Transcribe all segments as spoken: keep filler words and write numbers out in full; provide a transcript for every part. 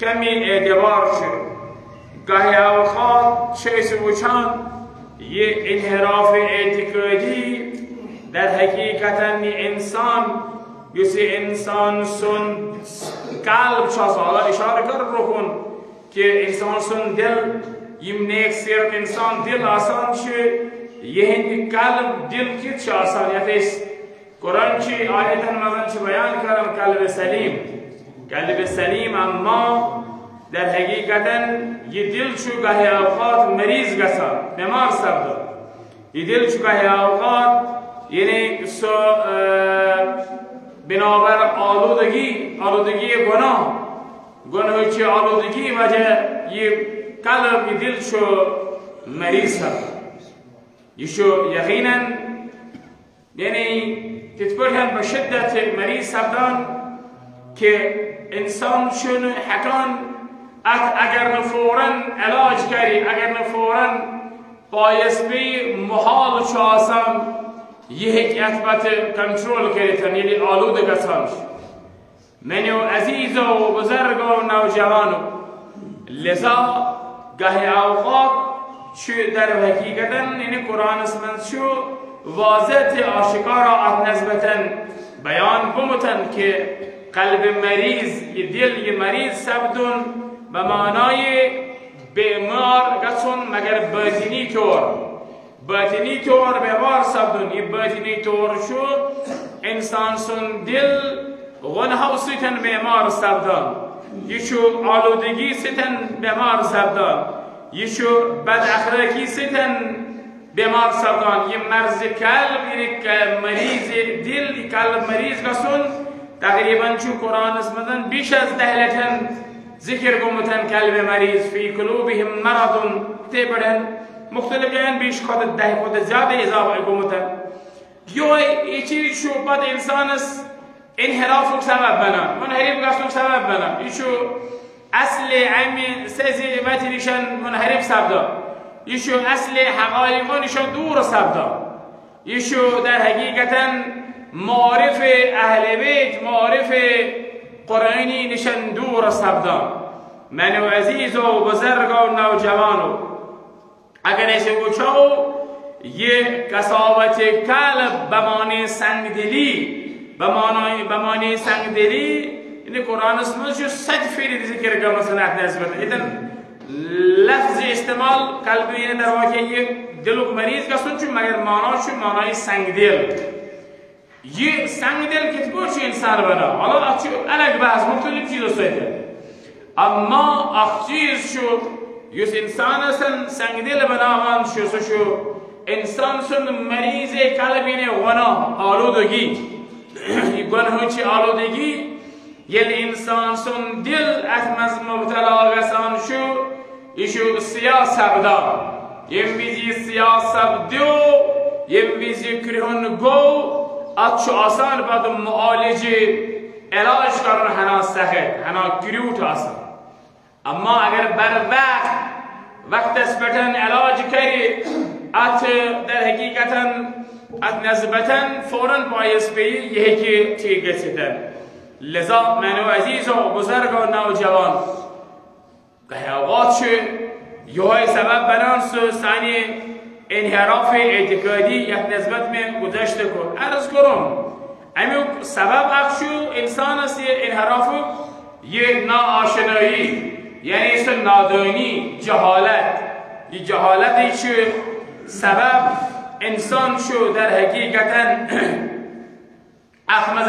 کمی اعتبار چھُ۔ گاہہِ اوقات چھِ أسۍ وٕچھان یہِ انحراف اعتقٲدی، در حقیقتاً یہِ انسان، یُس یہِ انسان سُنٛد قلب چھُ آسان، اللہ اشارٕ کٔر رُکُن کہِ انسان سُنٛد دل، یِم نیک سیرت انسان دل آسان چھِ، یِہنٛدِ قلب دل کیُتھ چھُ آسان، یتھ أسۍ قرآن چہِ آیتن منٛز چھِ بیان کران قلب سلیم۔ قلب سلیم اما در حقیقتاً یہِ دل چھُ گاہہِ اوقات مریض گژھان، بیمار سپدان۔ یہِ دل چھُ گاہہِ اوقات یعنی سُہ، آ، بنابر آلودگی، آلودگی گناہ، گناہ چہِ آلودگی وجہ یہِ قلب، یہِ دل چھُ مریض سپدان۔ یہِ چھُ یقیناً یعنی تِتھ پٲٹھۍ بشدت مریض سپدان کہِ انسان چھُنہٕ ہٮ۪کان اتھ، اگر نہٕ فوراً علاج کرِ، اگر نہٕ فوراً پایس پیٚیہِ، محال چھُ آسان یہِ ہیٚکہِ اتھ پتہٕ کنٹرول کٔرِتھ، ییٚلہِ آلودٕ گژھان چھُ۔ میانیو عزیزو، بزرگو، نوجوانو، لذا گاہہِ اوقات چھُ در حقیقتاً، یعنی قرآنس منٛز چھُ واضح تہٕ آشکارا اتھ نسبتاً بیان گوٚمُت کہِ قلب مریض، یہِ دل، یہِ مریض سپدُن، بمعنی بیمار گژھُن، مگر باطنی طور۔ باطنی طور بیمار سپدُن، یہِ باطنی طور چھُ انسان سُنٛد دل گۄنہو سۭتۍ بیمار سپدان، یہِ چھُ آلودگی سۭتۍ بیمار سپدان، یہِ چھُ بد اخلٲقی سۭتۍ بیمار سپدان۔ یہِ مرض قلب، یعنی ق-، مریض دل، یہِ قلب مریض گژھُن، تقریباً چھُ قرآنس منٛز بیش از دہ لٹہِ ذکر گوٚمُت قلب مریض، فی قلوبہم مرض، تِتھے پٲٹھۍ مختلف جاین بیش کھۄتہٕ دہہِ کھۄتہٕ زیادٕ اضافہٕ گوٚمُت۔ یہوے، یہِ چیز چھُ پتہٕ انسانس انحرافُک سبب بنان، منحرف گژھنُک سبب بنان۔ یہِ چھُ اصل امہِ سیٚزِ وتہِ نِش منحرف سپدان۔ یہِ چھُ اصل حقائقو نِش دوٗر سپدان۔ یہِ چھُ در حقیقتاً معارف اہل بیت، معارف قرآنی نِش دوٗر سپدان۔ میانیو عزیزو، بزرگو، نوجوانو، اگر أسۍ وٕچھو، یہِ قساوت قلب بمعنی سنگ دلی، بمعنی، بمعنی سنگ دلی، یعنی قرآنس منٛز چھُ ستہِ پھِرِ ذکر گٔمٕژ اتھ نسبت۔ ییٚتٮ۪ن لفظ استعمال قلب، یعنی در واقع یہِ دلُک مریض گژھُن چھُ، مگر معنی چھُ معنی سنگ دل۔ یہِ سنگ دل کِتھ پٲٹھۍ چھُ انسان بنان؟ مطلب، اتھ چھُ الگ بحث مختلف چیزو سۭتۍ۔ اما اکھ چیز چھُ، یُس انسانس سنگ دل بناوان چھُ، سُہ چھُ انسان سُنٛد مریض قلب، یعنی گناہ آلودگی، یہِ گناہٕچ آلودگی۔ ییٚلہِ انسان سُنٛد دل اتھ منٛز مبتلا گژھان چھُ، یہِ چھُ سیاہ سپدان۔ ییٚمہِ وِزِ یہِ سیاہ سپدیو، ییٚمہِ وِزِ یہِ کرٛہُن گوٚو، اتھ چھُ آسان پتہٕ معالجہِ، علاج کرُن ہنا سخت، ہنا کرٛیوٗٹھ آسان۔ اما اگر بر وقت، وقتس پٮ۪ٹھ علاج کرِ، اتھ در حقیقتاً، اتھ نسبتاً فوراً پایس پیٚیہِ، یہِ ہیٚکہِ ٹھیک گٔژھِتھ۔ لذا میانیو عزیزو، بزرگو، نوجوان، گاہہِ اوقات چھُ یہوے سبب بنان سُہ سانہِ انحراف اعتقادی، یتھ نسبت مےٚ گُذشتہٕ کوٚر، عرض کوٚرُم۔ امیُک سبب اکھ چھُ انسانس یہِ انحرافُک، یہِ ناآشنٲیی، یعنی سُہ نادٲنی، جہالت۔ یہِ جہالتٕے چھُ سبب انسان چھُ در حقیقتاً اتھ منٛز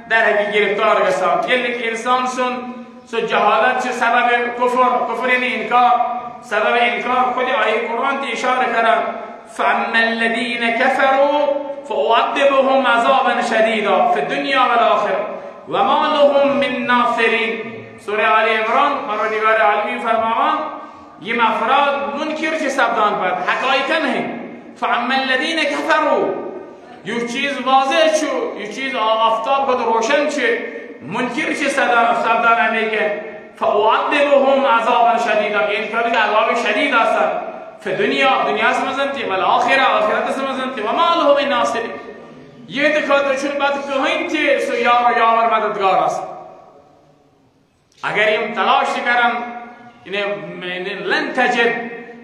در حقیقت گرفتار گژھان۔ ییٚلہِ انسان سُنٛد سُہ جہالت چھِ سبب کفر، کفر یعنی انکار، سبب انکار خود آیہِ قرآن تہِ اشارٕ کران، فَأَمَّا الَّذِينَ كَفَرُوا فَأُعَذِّبُهُمْ عَذَابًا شَدِيدًا فِي الدُّنْيَا وَالْآخِرَةِ وَمَا لَهُمْ مِنْ نَاصِرِينَ۔ سورہ آل عمران، پروردگار عالمین فرماوان، یِم افراد منکر چھِ سپدان پتہٕ حقائقن ہٕنٛدۍ، فَأَمَّا الَّذِينَ كَفَرُوا، یُس چیز واضح چھُ، یُس چیز آ-، آفتاب کھۄتہٕ روشن چھُ، منکر چھِ سدا-، سپدان اَمے کینٛہہ، فَأُعَذِّبُهُمْ عَذَابًا شَدِيدًا، یِہنٛدِ خٲطرٕ چھُ عذاب شدید آسان، فِي الدُّنْيَا، دُنیاہَس منٛز تہِ، وَالْآخِرَةِ، ٲخرتس منٛز تہِ، وَمَا لَهُمْ مِنْ نَاصِرِينَ، یِہنٛدِ خٲطرٕ چھُنہٕ پتہٕ کٕہٕنۍ تہِ سُہ یار و یاور مددگار آسان۔ اگر یِم تلاش تہِ کرن، یعنی، یعنی لن تجد،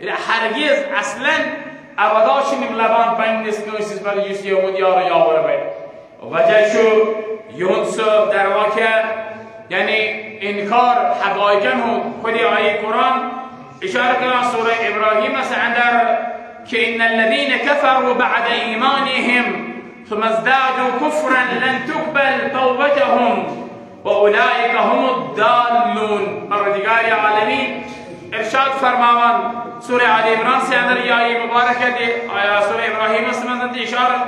یعنی ہرگز اصلاً ابدا چھِنہٕ یِم لبان پننِس کٲنٛسہِ پتہٕ یُس یِہُنٛد یار و یاور بنہِ۔ وجہ چھُ یِہُنٛد سُہ در واقع، یعنی انکار حقائقن ہُنٛد۔ خود آیہِ قرآن اشارہ کران سورہ ابراہیمس اندر کہ ان الذین کفروا بعد ایمانہم ثم ازدادوا کفرا لن تقبل توبتہم وأولئک هم الضالون۔ پروردگار عالمین ارشاد فرماوان سورہ آل عمران سے اندر یہ آیہ مبارکہ دے، آیا سورہ ابراہیم اس میں اشارہ،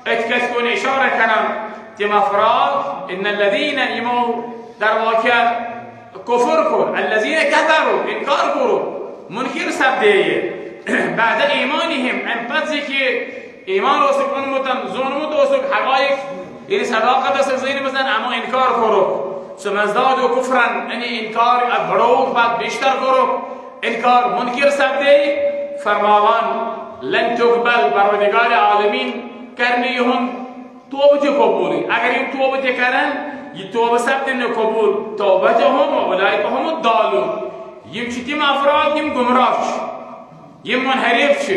اتھ کتھ کن اشارہ کران تم افراد، ان الذین، یمو در واقع کفر کوٚر، الذین کفروا، انکار کوٚر، منکر سپدے، بعد ایمانہم، امہِ پتہٕ زِ کہِ ایمان اوسُکھ اوٚنمُت، زونمُت اوسُکھ حقائق، یعنی صداقت ٲسٕکھ زٲنمٕژ، اما انکار کوٚرُکھ۔ ثم ازدادوا کفرا، یعنی انکار اتھ بڑووُکھ پتہٕ بیشتر کوٚرُکھ، انکار منکر سپدے، فرماوان لن تقبل، پروردگار عالمین کرِ نہٕ یِہُنٛد توبہٕ تہِ قبوٗلٕے۔ اگر یِم توبہٕ تہِ کرن، یہِ توبہٕ سپدِ نہٕ قبوٗل۔ توبتہم وأولئک هم الضالون۔ یِم چھِ تِم افراد، یِم گمراہ چھِ، یِم منحرف چھِ،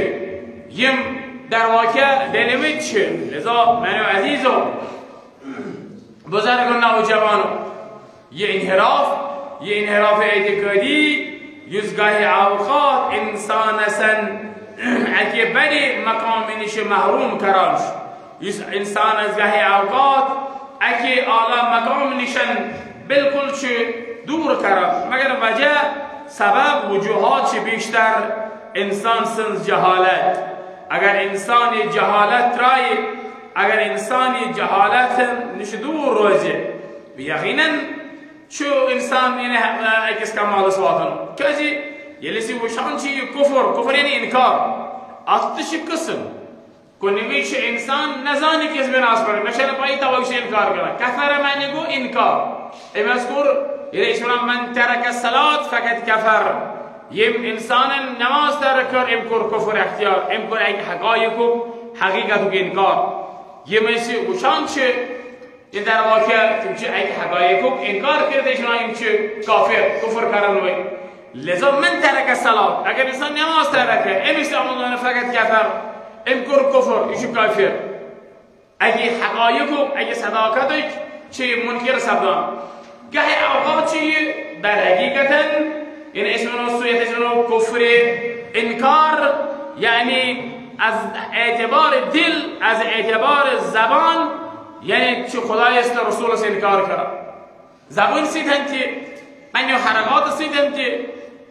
یِم در واقع ڈٔلمٕتۍ چھِ۔ لذا میانیو عزیزو، بزرگو، نوجوانو، یہ انحراف، یہ انحراف اعتقادی، یُس گاہہِ اوقات انسانس اکہِ بڑِ مقام نش محروم کران چھُ، یُس انسانس گاہہِ اوقات اکہِ اعلیٰ مقام نش بالکل چھُ دور کران، مگر وجہ، سبب، وجوہات چھِ بیشتر انسان سٕنٛز جہالت۔ اگر انسان یہ جہالت ترایہِ، اگر انسان یہ جہالت نش دور روزِ، یقیناً چھُ انسان، یعنی، أکِس کمالس واتان۔ کیازِ؟ ییٚلہِ أسۍ یہِ وٕچھان چھِ، یہِ کفر، کفر یعنی انکار، اتھ تہِ چھِ قٕسم۔ کُنہِ وِزِ چھُ انسان نہ زانہِ کِس بناس پٮ۪ٹھ، مےٚ چھَنہٕ پَیی، توے چھُ انکار کران۔ کفر معنی گوٚو انکار۔ أمۍ حظ کوٚر، ییٚلہِ أسۍ وَنان من ترک الصلاۃ فقد کفر، ییٚمۍ انسانن نماز ترک کٔر، أمۍ کوٚر کفر اختیار، أمۍ کوٚر اَکہِ حقائقُک، حقیقتُک انکار۔ یِم أسۍ وٕچھان چھِ، یہ در واقع تِم چھِ اَکہِ حقائقُک انکار کٔرِتھ، أسۍ چھِ وَنان یِم چھِ کافر، کفر کرن وٲلۍ۔ لذا من ترک الصلاۃ، اگر انسان نماز ترک کرِ، أمِس تہِ آمُت وننہٕ فقط کفر، أمۍ کوٚر کفر، یہِ چھُ کافر۔ اَکہِ حقائقُک، اَکہِ صداقتٕکۍ چھِ یہِ منکر سپدان۔ گاہہِ اوقات چھُ یہِ در حقیقتاً، یعنی أسۍ وَنو سُہ، یَتھ أسۍ وَنو کفر انکار، یعنی از اعتبار دل، از اعتبار زبان، یعنی چھُ خدایس تہٕ رسولس انکار کران۔ زبٲنۍ سۭتۍ تہِ، پننہِ حرکاتہٕ سۭتۍ تہِ،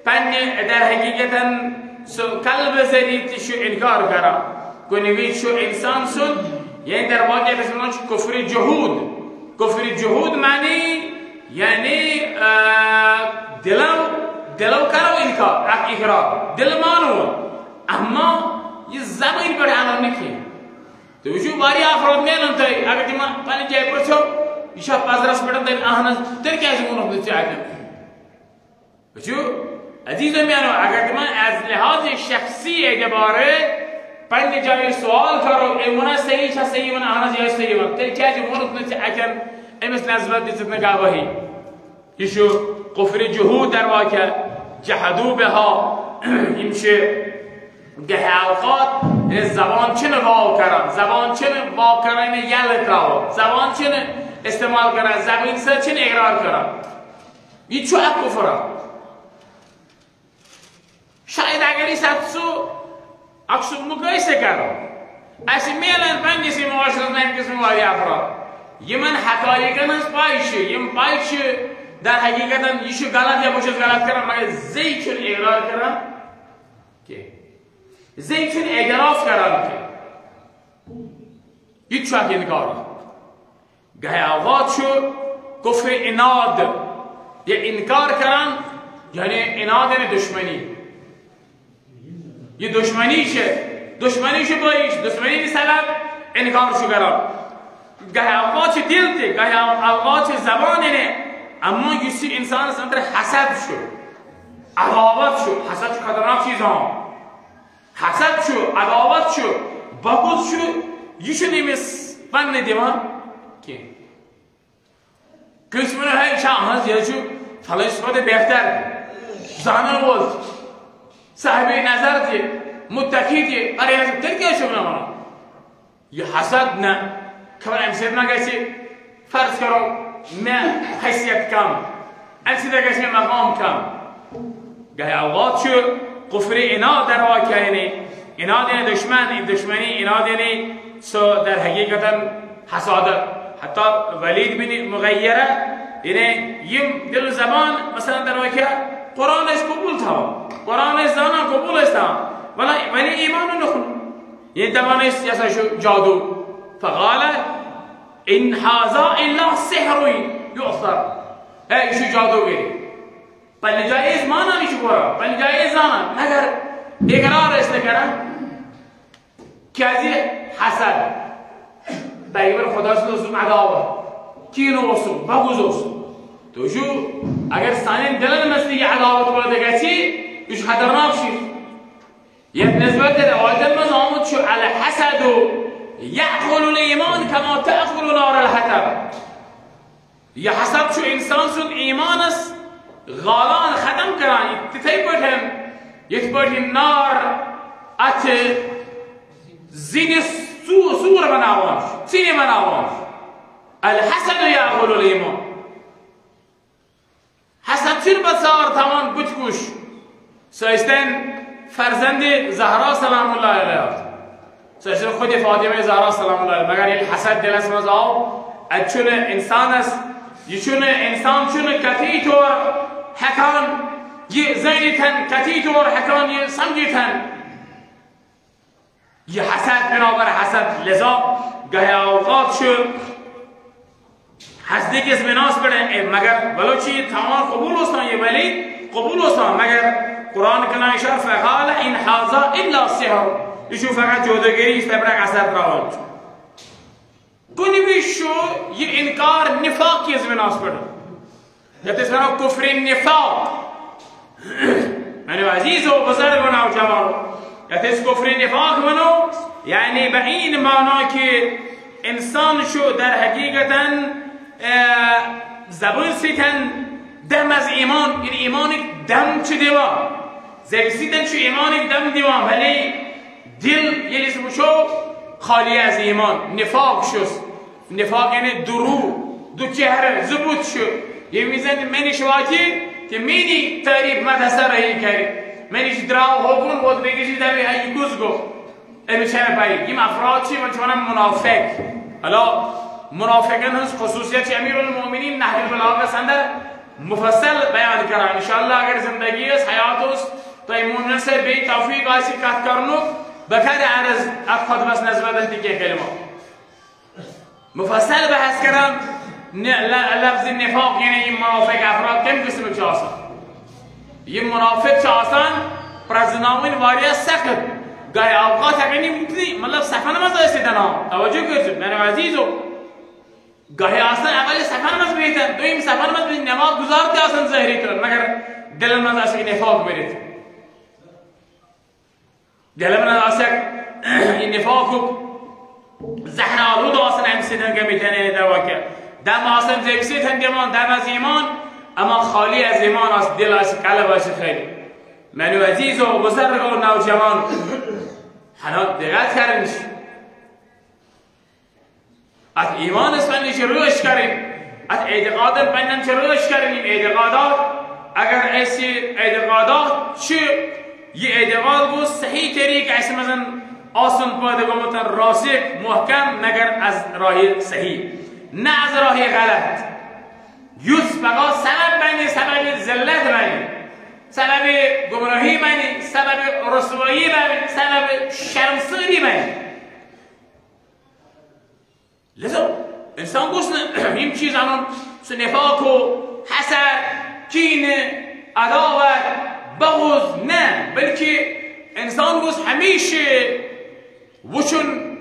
پننہِ در حقیقتاً سُہ قلبہٕ ذٔریعہٕ تہِ چھُ انکار کران۔ کُنہِ وِزِ چھُ انسان سُنٛد، یعنی در واقع أسۍ وَنان چھِ کفر جحود۔ کفر جحود معنی، یعنی، آ، دلو، دلو کرو انکار، اکھ اقرار، دل مانو، اما یہِ زبٲنۍ پٮ۪ٹھ انو نہٕ کینٛہہ۔ تُہۍ وٕچھِو، واریاہ افراد میلن تۄہہِ، اگر تِمن پننہِ جایہِ پرٛژھو، یہِ چھا پزرس پٮ۪ٹھ؟ دپہِ، اہن حظ، تیٚلہِ کیازِ ووٚنُکھ نہٕ ژےٚ اتٮ۪ن؟ وٕچھِو، عزیزو میانو، اگر تِمن از لحاظ شخصی اعتبار پننہِ جایہِ سوال کرو، أمۍ ووٚنا صحیح چھا صحیح ونان، اہن حظ، یہِ حظ صحیح ونان، تیٚلہِ کیازِ ووٚنُکھ نہٕ ژےٚ اتٮ۪ن؟ أمِس نسبت دِژٕکھ نہٕ گواہی۔ یہِ چھُ کفر جحود در واقع، جحدوا بها۔ یِم چھِ گاہہِ اوقات، یعنی زبان چھِنہٕ واو کران، زبان چھِنہٕ واو کران، یعنی یلہٕ تراوان، زبان چھِنہٕ استعمال کران، زبٲنۍ سۭتۍ چھِنہٕ اقرار کران۔ یہِ تہِ چھُ اکھ کفر اکھ۔ شاید اگر أسۍ اتھ سُہ اکھ سُہ مقٲیسہٕ کرو، اسہِ میلن پننِسٕے معاشرس منٛز امہِ قٕسمٕکۍ واریاہ افراد، یِمن حقائقن ہٕنٛز پاے چھِ، یِم پاے چھِ در حقیقتن یہِ چھُ غلط یا بہٕ چھُس غلط کران، مگر زے چھُنہٕ اقرار کران کینٛہہ، زے چھُنہٕ اعتراف کران کینٛہہ۔ یہِ تہِ چھُ اکھ انکار۔ گاہہِ اوقات چھُ کفر عناد، یہِ انکار کران، یعنی عناد یعنی دشمنی۔ یہِ دشمنی چھِ، دشمنی چھِ بٲیِش، دشمنی ہٕنٛدِ سبب انکار چھُ کران۔ گاہہِ اوقات چھِ دل تہِ، گاہہِ اوقات چھِ زبان، یعنی اما یُس یہِ انسانس اندر حسد چھُ، عداوت چھُ، حسد چھُ خطرناک چیٖز ہاں۔ حسد چھُ، عداوت چھُ، بغض چھُ، یہِ چھُنہٕ أمِس پننہِ دِوان کینٛہہ۔ کٲنٛسہِ وَنو، ہے، یہِ چھا اہن حظ، یہِ حظ چھُ، فلٲنۍ چھُ پتہٕ بہتر، زانن وول، صاحبِ نظر تہِ، متقی تہِ، پرہیز، تیٚلہِ کیٛازِ چھُکھ نہٕ وَنان؟ یہِ حسد نہ۔ خبر اَمہِ سۭتۍ ما گژھِ، فرض کرو، مےٚ حیثیت کم، اَمہِ سۭتۍ گژھِ مےٚ مقام کم۔ گاہے اوقات چھُ کفرِ عناد در واقع، یعنی عناد یعنی دشمن، دشمنی، عناد یعنی سُہ در حقیقتاً حسادت۔ حتی ولید بن مغیرہ، یعنی یِم دل زبان مثلاً در واقع قرآن ٲسۍ قبول تھاوان، قرآن ٲسۍ زانان، قبول ٲسۍ تھاوان، ولا ولی ایمان نخن۔ ییٚلہِ دَپان ٲسۍ، "یہِ ہسا چھُ جادو"، فقال، "ان هذا الا سحر یؤثر"، ہے، یہِ چھُ جادوگری۔ پننہِ جایہِ ٲسۍ مانان، یہِ چھُ قرآن، پننہِ جایہِ ٲسۍ زانان، مگر اقرار ٲسۍ نہٕ کران۔ کیازِ؟ حسد۔ پیغمبر خدا سُنٛد اوسُم عداوت، کینہٕ اوسُم، بغض اوسُم۔ تُہۍ چھِو، اگر سانٮ۪ن دِلن منٛز تہِ یہِ عداوت پٲدٕ گژھِ، یہِ چھُ خطرناک چیٖز۔ یتھ نسبت روایتن منٛز آمُت چھُ، "الحسد یأکل الایمان کما تأکل نار الحطب"۔ یہِ حسد چھُ انسان سُنٛد ایمانس غالان، ختم کران، یہِ تِتھے پٲٹھۍ، یِتھ پٲٹھۍ نار اتھ زِنِس ژو-، ژوٗر بناوان چھُ، ژِنہِ بناوان چھُ۔ الحسد یأکل الایمان۔ حسد چھُنہٕ پتہٕ ژار تھاوان بُتھِ کُش۔ سُہ ٲسۍتن فرزند زہرا سلام اللہ علیہا، سُہ ٲسۍتن خود فاطمہ زہرا سلام اللہ علیہا، مگر ییٚلہِ حسد دِلس منٛز آو، اتہِ چھُنہٕ انسانس، یہِ چھُنہٕ، انسان چھُنہٕ قطعی طور ہٮ۪کان یہِ زٲنِتھ، قطعی طور ہٮ۪کان یہِ سمجھِتھ۔ یہِ حسد، بنابر حسد، لذا گاہے اوقات چھُ حسدٕ کِس بناس پٮ۪ٹھ، اے، مگر ولو چھُ یہِ تھاوان، قبول اوس تھاوان، یہِ ولی قبول اوس تھاوان، مگر قرآن کران ارشاد، "فقال ان هذا الا سحر"، یہِ چھُ فقط جادوگری، یُس تۄہہِ پٮ۪ٹھ اثر تراوان چھُ۔ کُنہِ وِزِ چھُ یہِ انکار نفاق کِس بناس پٮ۪ٹھ۔ یتھ أسۍ ونو کفر نفاق۔ میانیو عزیزو، بزرگو، نوجوانو، یتھ أسۍ کفر نفاق ونو، یعنی بہ این معنی کہ انسان چھُ در حقیقتاً، اے، زبٲنۍ سۭتۍ دم از ایمان، یعنی ایمانٕکۍ دم چھُ دِوان، زیٚوِ سۭتۍ چھُ ایمانٕکۍ دم دِوان، بھلے دل ییٚلہِ أسۍ وٕچھو، خالی از ایمان، نفاق چھُس۔ نفاق یعنی دروغ، دُ چہرٕ، زٕ بُتھ چھُ۔ ییٚمہِ وِزِ مےٚ نِش واتہِ تہٕ میٛٲنی تعریٖف مدح سرٲیی کرِ، مےٚ نِش درٛاو ہوکُن، ووت بیٚکِس نِش، دَپہِ، "ہے، یہِ کُس گوٚو؟" أمِس چھےٚ نہٕ پَیی۔ یِم افراد چھِ، یِمن چھِ وَنان منافق۔ ہیلو، منافقن ہٕنٛز خصوٗصیت چھِ امیر المومنین نہج البلاغس اندر مفصل بیان کران۔ انشاءاللہ اگر زندگی ٲس، حیات اوس، تۄہہِ مومنن سۭتۍ بیٚیہِ توفیق آسہِ کتھ کرنُک، بہٕ کرٕ عرض اتھ خطبس نسبتن تہِ کینٛہہ کلمہٕ۔ مفصل بحث کران، نہ-، ل-، لفظ نفاق یعنی یِم منافق افراد کمہِ قٕسمٕکۍ چھِ آسان۔ یِم منافق چھِ آسان پرزناوٕنۍ واریاہ سخت۔ گاہہِ اوقات ہٮ۪کن یِم تہِ، مطلب، صفن منٛز ٲسِتھ اَنان۔ توجہ کٔرِو، میانیو عزیزو۔ گاہہِ آسان اولہِ صفن منٛز بِہِتھ، دوٚیِم صفن منٛز بِہِتھ، نماز گُزار تہِ آسان ظٲہری طور، مگر دِلن منٛز آسہِ نفاق بٔرِتھ۔ دِلن منٛز آسٮ۪کھ یہِ نفاقُک زہر آلوٗد آسان اَمہِ سۭتۍ گٔمٕتۍ، یعنی دوا کیٛاہ؟ دم آسان زیٚوِ سۭتۍ دِوان، دم از ایمان، اما خالی از ایمان آسہِ، دِل آسہِ، قلب آسہِ خٲلی۔ میانیو عزیزو، بزرگو، نوجوان، ہنا دقت کرٕنۍ چھِ۔ اتھ ایمانس پننہِ چھِ رٲچھ کرٕنۍ، اتھ اعتقادن پننٮ۪ن چھِ رٲچھ کرٕنۍ۔ یِم اعتقادات، اگر اسہِ اعتقادات چھِ، یہِ اعتقاد گوٚژھ صحیح طریقہٕ اسہِ منٛز آسُن پٲدٕ گوٚمُت راسخ، محکم، مگر از راہِ صحیح، نہ از راہِ غلط، یُس پگاہ سبب بنہِ، سبب ذلت بنہِ، سبب گمراہی بنہِ، سبب رسوایی بنہِ، سبب شرمسٲری بنہِ۔ لذا انسان گوٚژھ نہٕ یِم چیٖز اَنُن، سُہ نفاق ہو، حسد، کینہٕ، عداوت، بغض، نہ، بلکہ انسان گوٚژھ ہمیشہ وٕچھُن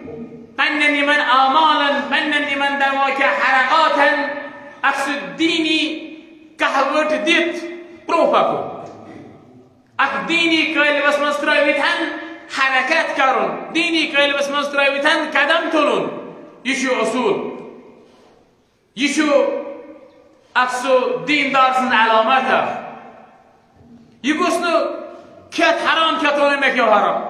پننٮ۪ن یِمن اعمالن، پننٮ۪ن یِمن دوا کیٛاہ حرکاتن اکھ سُہ دیٖنی کہہ وٕٹھ دِتھ برٛونٛہہ پکُن۔ اکھ دیٖنی قٲلبس منٛز ترٲوِتھ حرکت کرُن، دیٖنی قٲلبس منٛز ترٲوِتھ قدم تُلُن، یہِ چھُ اصوٗل۔ یہِ چھُ اکھ سُہ دیندار سٕنٛز علامت اکھ۔ یہِ گوٚژھ نہٕ کھٮ۪تھ حرام کھٮ۪تھ وَنُن مےٚ کھیوٚو حرام۔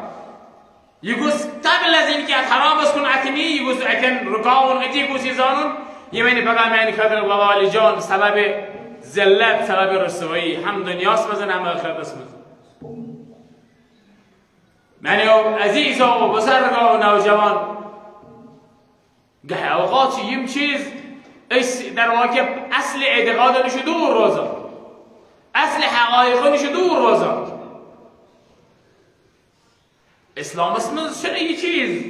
یہِ گوٚژھ قبل از اینکہ اتھ حرامس کُن اتھِ نی، یہِ گوٚژھ اتٮ۪ن رُکاوُن، أتی گوٚژھ یہِ زانُن، یہِ ونہِ پگاہ میانہِ خٲطرٕ وبالِ جان، سببِ ذلت، سببِ رسوایی، ہم دُنیاہس منٛز، ہم ٲخرتس منٛز۔ میانیو عزیزو، بزرگو، نوجوان، گاہے اوقات چھِ یِم چیٖز أسۍ در واقع اصل اعتقادو نِش دوٗر روزان، اصل حقائقو نِش دوٗر روزان۔ اسلامس منٛز چھُنہٕ یہِ چیٖز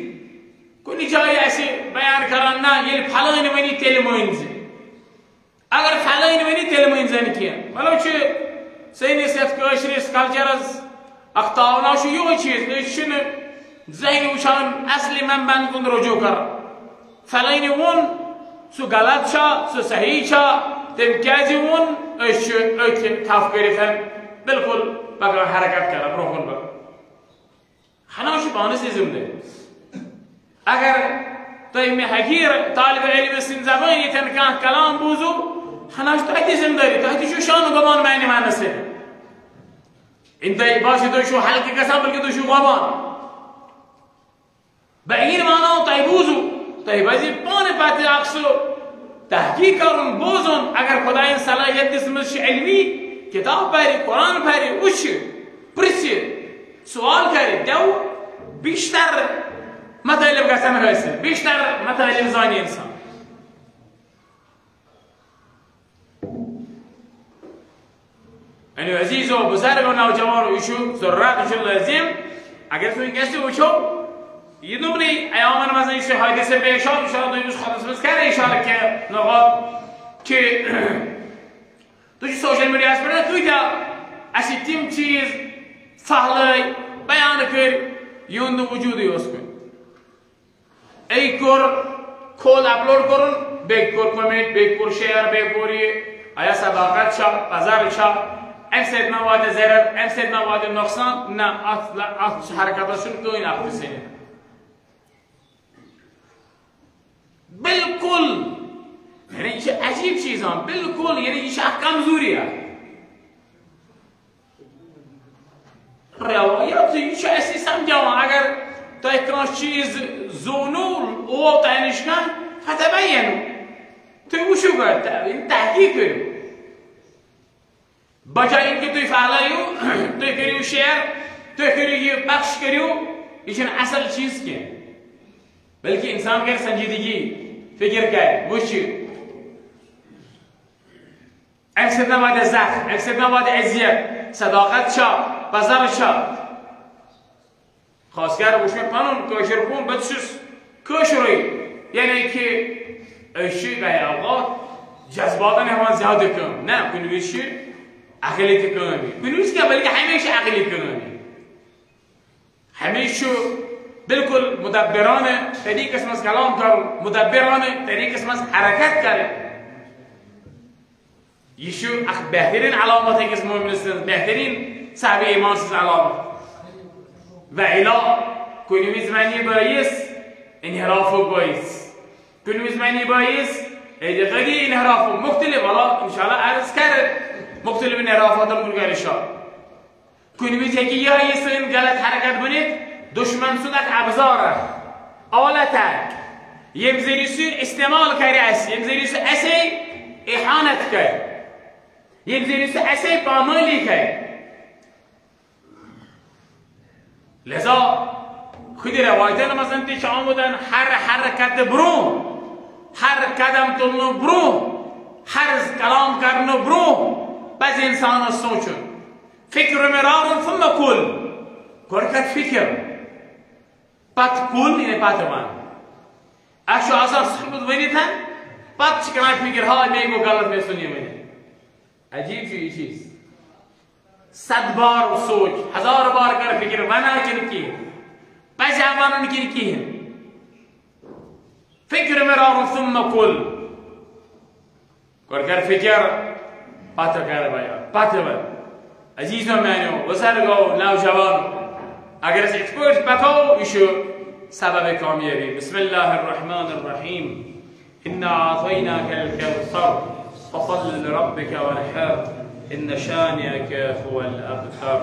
کُنہِ جایہِ اَسہِ بیان کران، نہ، ییٚلہِ فلٲنۍ ؤنی تیٚلہِ مٲنۍ زِ۔ اگر فلٲنۍ ؤنی تیٚلہِ مٲنۍ زن کینٛہہ۔ مطلب چھُ سٲنِس یتھ کٲشرِس کلچرس اکھ تاونا چھُ یِہوٚے چیٖز، أسۍ چھِنہٕ زٕہٕنۍ وٕچھان اصلی منبعن کُن رجوع کران۔ فلٲنۍ ووٚن، سُہ غلط چھا، سُہ صحیح چھا، تٔمۍ کیازِ ووٚن، أسۍ چھِ أتھۍ تھپھ کٔرِتھ بالکل پکان، حرکت کران برونٛہہ کُن پکان۔ ہنا چھُ پانس تہِ ذمہٕ دٲری۔ اگر تُہۍ مےٚ حقیٖر طالب علم سٕنٛدِ زبٲنۍ ییٚتٮ۪ن کانٛہہ کلام بوٗزِو، ہنا چھُ تۄہہِ تہِ ذمہٕ دٲری، تۄہہِ تہِ چھُو شان و گمان میانہِ وننہٕ سۭتۍ۔ یِم تۄہہِ باسہِ تُہۍ چھِو ہلکہٕ گژھان، بلکہِ تُہۍ چھِو گمان۔ بہٕ ییٚلہِ وَنو تۄہہِ بوٗزِو، تۄہہِ پَزِ پانہٕ پَتہٕ اکھ سُہ تحقیق کرُن، بوزُن۔ اگر خدایَن صلٲحیت دِژمٕژ چھِ علمی، کِتاب پَرِ، قرآن پَرِ، وٕچھِ، پرٛژھِ، سوال کَرِ، دٮ۪و بیشتر مطالب گژھن حٲصِل، بیشتر مطالب زانہِ اِنسان۔ میانیو عزیزو، بزرگو، نوجوانو، یہِ چھُ ضروٗرت، یہِ چھُ لٲزِم۔ اگر أسۍ وٕنکیٚس تہِ وٕچھو، یہِ دوٚپنٕے ایامن منٛز یُس یہِ حٲدثہٕ پیش آو، انشاءاللہ دوٚیمِس خطبس منٛز کرِ اشارٕ کینٛہہ نقاط کہِ تُہۍ چھِو سوشل میڈیاہس پٮ۪ٹھ کۭتیاہ اَسہِ تِم چیٖز پھہلٲے، بیان کٔرۍ، یِہُنٛد نہٕ وجوٗدٕے اوس کُنہِ۔ أکۍ کوٚر کھول اپلوڈ کوٚرُن، بیٚکۍ کوٚر کومنٹ، بیٚکۍ کوٚر شیئر، بیٚکۍ کوٚر یہِ۔ آیا صداقت چھا، پزر چھا؟ امہِ سۭتۍ ما واتہِ ضرر، امہِ سۭتۍ ما واتہِ نۄقصان؟ نہ، اتھ، اتھ حرکتس چھُنہٕ کٕہٕنۍ اکھ تہِ سٔنِتھ۔ بالکل، یعنی یہِ چھِ عجیب چیٖز ہن، بالکل، یعنی یہِ چھِ اکھ کمزوری اکھ۔ روایت، یہِ چھُ اَسہِ سمجھاوان، اگر تۄہہِ کانٛہہ چیٖز زونوُ، اوو تۄہہِ نِش کانٛہہ، فتبینو۔ تُہۍ وٕچھِو گۄڈٕ، تہ-، یِم تحقیق کٔرِو۔ بجایہِ اَمہِ کہِ تُہۍ پھہلٲیِو، تُہۍ کٔرِو شیئر، تُہۍ کٔرِو یہِ پخش کٔرِو، یہِ چھُنہٕ اصل چیٖز کینٛہہ۔ بلکہِ انسان کرِ سنجیدگی، فکر کرِ، وٕچھِ۔ امہِ سۭتۍ ما واتہِ زکھ، امہِ سۭتۍ ما واتہِ اذیت، صداقت چھا، پزر چھا؟ خاص کر وٕچھ مےٚ پنُن کٲشُر قوم، بہٕ تہِ چھُس کٲشُرُے، یعنی کہِ أسۍ چھِ گاہے اوقات جذباتن ہٮ۪وان زیادٕ کٲم۔ نہ، کُنہِ وِزِ چھِ عقلہِ تہِ کٲم، کُنہِ وِزِ کیٛاہ، بلکہِ ہمیشہِ عقلہِ کٲم۔ ہمیشہِ چھُ بالکل مدبرانہ طریقس منٛز کلام کرُن، مدبرانہ طریقس منٛز حرکت کرٕنۍ۔ یہِ چھُ اکھ بہترین علامت أکِس مومنہٕ سٕنٛز، بہترین صاحب ایمان سٕنٛز علامت۔ و الا کُنہِ وِزِ ونہِ بٲیِس انحرافُک بٲیِس، کُنہِ وِزِ ونہِ بٲیِس اعتقٲدی انحرافُک، مختلف، ولا انشاءاللہ عرض کرِ مختلف انحرافاتن کُن کرِ اشارٕ۔ کُنہِ وِزِ ہیٚکہِ یِہوٚے یہِ سٲنۍ غلط حرکت بٔنِتھ، دُشمن سُنٛد اکھ ابزار اکھ، آلت اکھ، ییٚمہِ ذٔریعہٕ سُہ استعمال کرِ اَسہِ، ییٚمہِ ذٔریعہٕ سُہ اَسے اہانت کرِ، ییٚمہِ ذٔریعہٕ سُہ اَسے پامٲلی کرِ۔ لہذا خۄدِ روایتن منٛز تہِ چھُ آمُت ہر حرکت برونٛہہ، ہر قدم تُلنہٕ برونٛہہ، ہر کلام کرنہٕ برونٛہہ پزِ انسانس سونٛچُن۔ فکر مرارا ثم قل۔ گۄڈٕ کر فکر، پتہٕ قل، یعنی پتہٕ ون۔ اَسہِ چھُ آسان سمجھ ؤنِتھ، پتہٕ چھِ کران فکر، ہا، مےٚ گوٚو غلط، مےٚ ژھُن یہِ ؤنِتھ۔ عجیب چھُ یہِ چیٖز۔ صد بار سونٛچ، ہزار بار کر فکر، ونہٕ ہا کِنہٕ کِہیٖنۍ، پزِ ہا ونُن کِنہٕ کِہیٖنۍ۔ فکر مرارا ثم قل۔ گۄڈٕ کر فکر، پتہٕ کر بیان، پتہٕ ون۔ عزیزو میانیو، بزرگو، نوجوانو، اگر أسۍ یِتھ پٲٹھۍ پکو، یہِ چھُ سبب کامیٲبی۔ بسم اللہ الرحمن الرحیم۔ انا اعطیناک الکوثر۔ فصل لربك وانحر، إن شانئك هو الأبتر.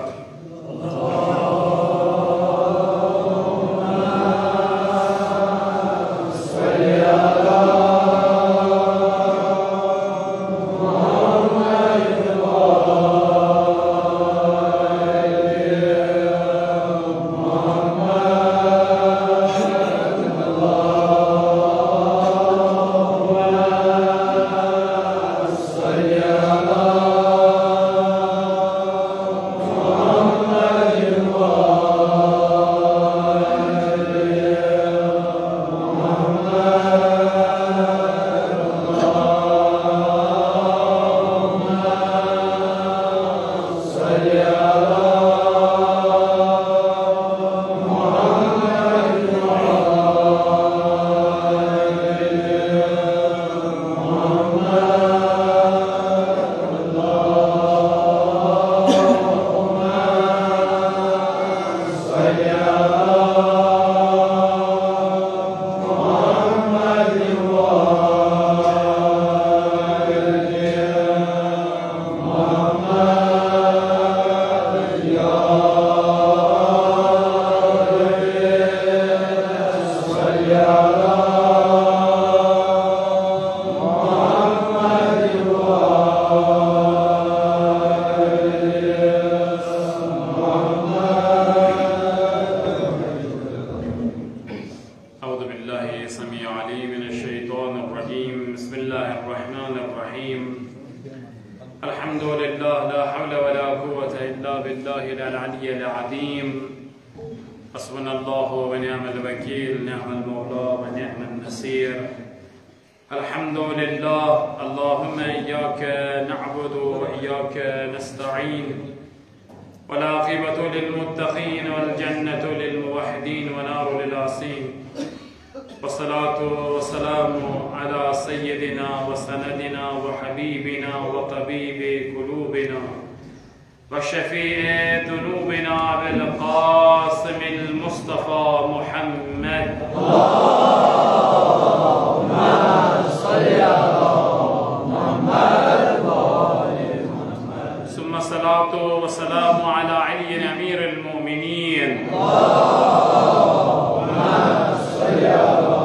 أعوذ بالله السميع العليم من الشيطان الرجيم. بسم الله الرحمن الرحيم. الحمد لله، لا حول ولا قوة إلا بالله العلي العظيم. حسبنا الله ونعم الوكيل، نعم المولى ونعم النصير. الحمد لله، اللهم إياك نعبد وإياك نستعين، والعاقبة للمتقين، والجنة للموحدين، والنار للعاصين. والصلاة والسلام على سيدنا وسندنا وحبيبنا وطبيب قلوبنا وشفيع ذنوبنا أبي القاسم المصطفى محمد. اللهم صل على محمد وآل محمد. ثم الصلاة والسلام على علي أمير المؤمنين. اللهم صل على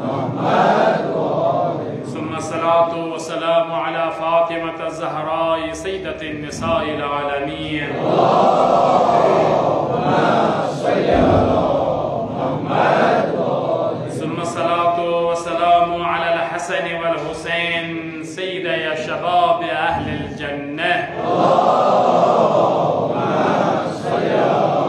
محمد وآل محمد. ثم الصلاة والسلام على فاطمة الزهراء سيدة النساء العالمين. اللهم صل على محمد وآل محمد. ثم الصلاة والسلام على الحسن والحسين سيدي شباب أهل الجنة. اللهم صل على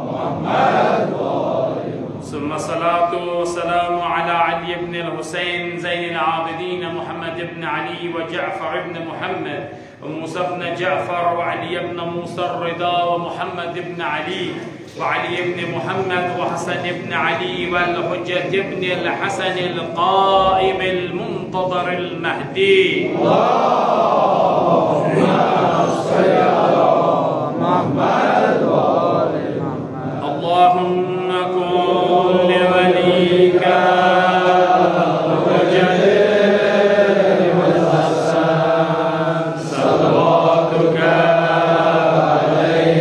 محمد وآل محمد. ثم الصلاة والسلام على علي بن الحسين زين العابدين محمد بن علي وجعفر بن محمد وموسى بن جعفر وعلي بن موسى الرضا ومحمد بن علي وعلي بن محمد وحسن بن علي والحجة بن الحسن القائم المنتظر المهدي. اللهم صل على محمد وآل محمد. اللهم كن لوليك الحجة الحسن صلواتك عليه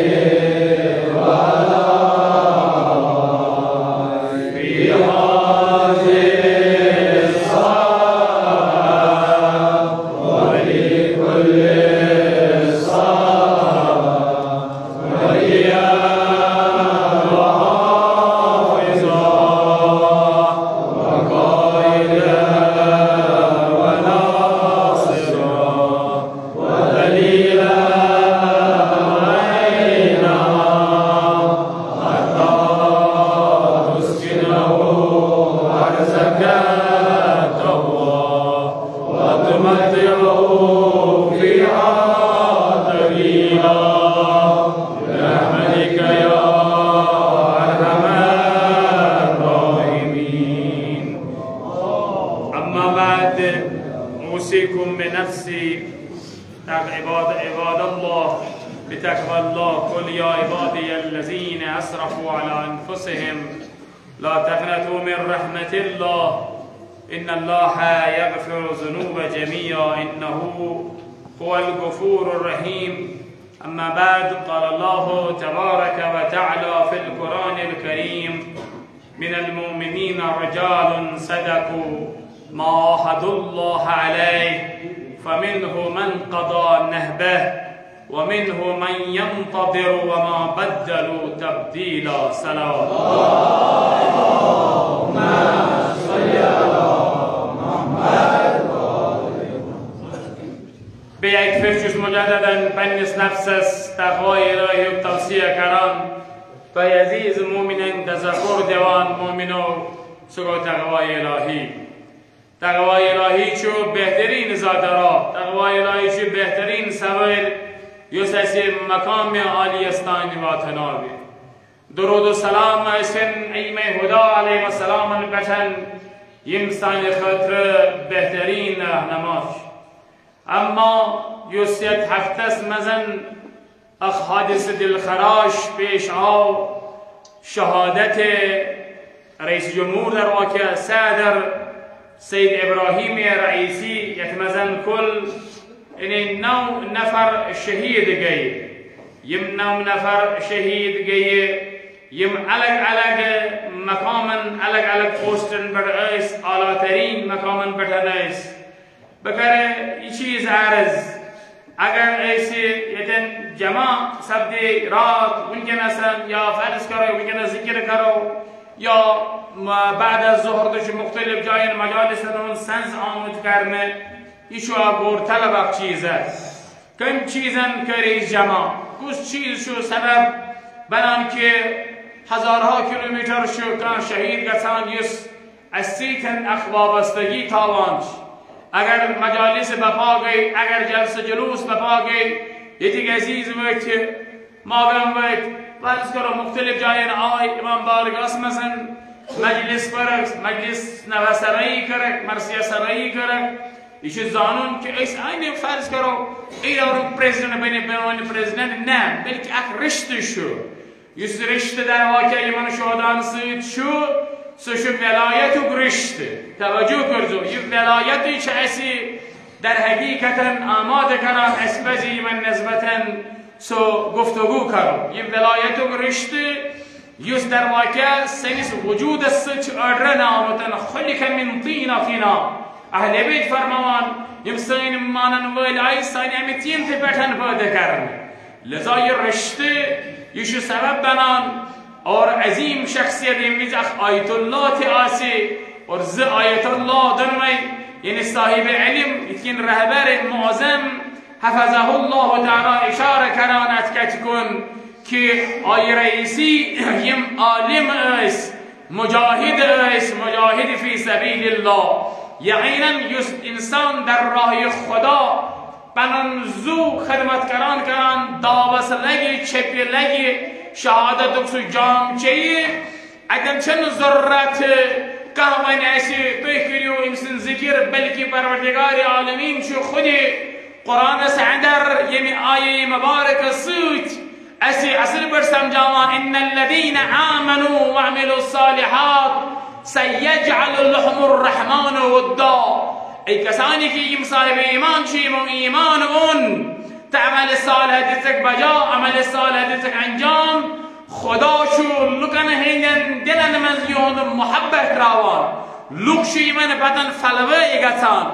وعلى آله في هذه الساعة وفي كل ساعة، وليا وحافظا وقائدا وناصرا ودليلا وعينا، حتى تسكنه أرضك طوعا وتمتعه فيها طويلا، برحمتك يا أرحم الراحمين. أما بعد، أوصيكم بنفسي عباد، عباد الله، بتقوى الله. قل يا عبادي الذين أسرفوا على أنفسهم لا تقنطوا من رحمة الله، إن الله يغفر الذنوب جميعا إنه هو الغفور الرحيم. أما بعد، قال الله تبارك وتعالى في القرآن الكريم: من المؤمنين رجال صدقوا ما عاهدوا الله عليه، فمنهم من قضى نحبه ومنهم من ينتظر وما بدلوا تبديلا. صلوات. بیٚیہِ اَکہِ پھِرِ چھُس مُجدداً پننِس نفسس تقوی الٰہی یُک توصیہ کران۔ تۄہہِ عزیز مومنن تذکر دِوان، مومنو، سُہ گوٚو تقوی الٰہی۔ تقوی الٰہی چھُ بہترین زاد راہ، تقوی الٰہی چھُ بہترین سوٲرۍ، یُس اَسہِ مقام عالیس تام واتناوِ۔ درود و سلام ٲسِن ائمہ ہدا علیہ السلامن پٮ۪ٹھ، یِم سانہِ خٲطرٕ بہترین رہنما چھِ۔ اما یُس یتھ ہفتس منٛز اکھ حادثہ دلخراش پیش آو، شہادت رئیس جمہور در واقع صدر سید ابراہیم رئیسی، یتھ منٛز کل یعنی نو نفر شہید گٔے۔ یِم نو نفر شہید گٔے، یِم الگ الگ مقامن، الگ الگ پوسٹن پٮ۪ٹھ ٲسۍ، اعلیٰ ترین مقامن پٮ۪ٹھ ٲسۍ۔ بہٕ کرٕ یہِ چیٖز عرض، اگر أسۍ ییٚتٮ۪ن جمع سپدے راتھ وٕنکیٚنس یا فرض کرو وٕنکیٚنس ذکر کرو یا م-، بعد از ظہر تہِ چھُ مختلف جاین مجالسن ہُنٛد سنز آمُت کرنہٕ، یہِ چھُ اکھ بوٚڑ طلب اکھ چیٖز۔ کٔمۍ چیٖزن کٔرۍ أسۍ جمع؟ کُس چیٖز چھُ سبب بنان کہِ ہزارہو کلومیٹر چھُ کانٛہہ شہید گژھان یُس اَسہِ سۭتۍ اکھ وابستگی تھاوان چھِ؟ اگر مجالس بپا گٔے، اگر جلسہٕ جلوس بپا گٔے، ییٚتِکۍ عزیز وٲتۍ، ماگام وٲتۍ، فرض کرو مختلف جاین آے امام بارگاہس منٛز، مجلس پٔرٕکھ، مجلس نوحہ سرٲیی کٔرٕکھ، مرثیہ سرٲیی کٔرٕکھ۔ یہِ چھُ زانُن کہِ أسۍ آے نہٕ فرض کرو ادارُک پریزیڈنٹ بنہِ، بہٕ بنہٕ پریزیڈنٹ، نہ، بلکہِ اکھ رشتہٕ چھُ۔ یُس رشتہٕ دار واقعہ یِمن شہداہن سۭتۍ چھُ، سُہ چھُ ولایتُک رشتہٕ۔ توجہ کٔرزیو، یہِ ولایتٕے چھِ اَسہِ در حقیقتن آمادٕ کران، اَسہِ پَزِ یِمن نسبتن سُہ گفتگو کرُن۔ یہِ ولایتُک رشتہٕ، یُس در واقع سٲنِس وجوٗدس سۭتۍ چھُ أڈرن آمُت، خلق من طین طینا۔ اہل بیت فرماوان، یِم سٲنۍ مانن وٲلۍ آیہِ، سانہِ اَمہِ طیٖنتہٕ پٮ۪ٹھ پٲدٕ کرنہٕ۔ لہذا یہِ رشتہٕ، یہِ چھُ سبب بنان اور عظیم شخصیت، ییٚمہِ وِزِ اکھ آیت اللہ تہِ آسہِ اور زٕ آیت اللہ دۄنوَے، یعنی صاحب علم، یِتھ کٔنۍ رہبر معظم حفظہ اللہ تعالیٰ اشارٕ کران اتھ کتھِ کُن کہِ آیہِ رئیسی یِم عالم ٲسۍ، مجاہد ٲسۍ، مجاہد فی سبیل اللہ۔ یقیناً یُس انسان در راہ خدا پنُن زُو خدمت کران کران داوس لگہِ، چھپہِ لگہِ، شہادتُک سُہ جام چیٚیہِ، اتٮ۪ن چھنہٕ ضروٗرت کانٛہہ ونہِ اسہِ، تُہۍ کٔرِو أمۍ سٕنٛز ذِکِر، بلکہِ پروردگار عالمین چھُ خودے قرآنس اندر ییٚمہِ آیہِ مبارکہ سۭتۍ اسہِ اصل پٲٹھۍ سمجھاوان، ان الذین آمنوا وعملوا الصالحات سیجعل لهم الرحمن ودا۔ اے کسانی کہ یِم صاحب ایمان چھِ، یِمو ایمان اوٚن تہٕ عمل صالح دِژکھ بجا، عمل صالح دِژکھ انجام، خدا چھُ لُکن ہٕنٛدٮ۪ن دِلن منٛز یِہُنٛد محبت تراوان۔ لُکھ چھِ یِمن پتن پھلوٲے گژھان۔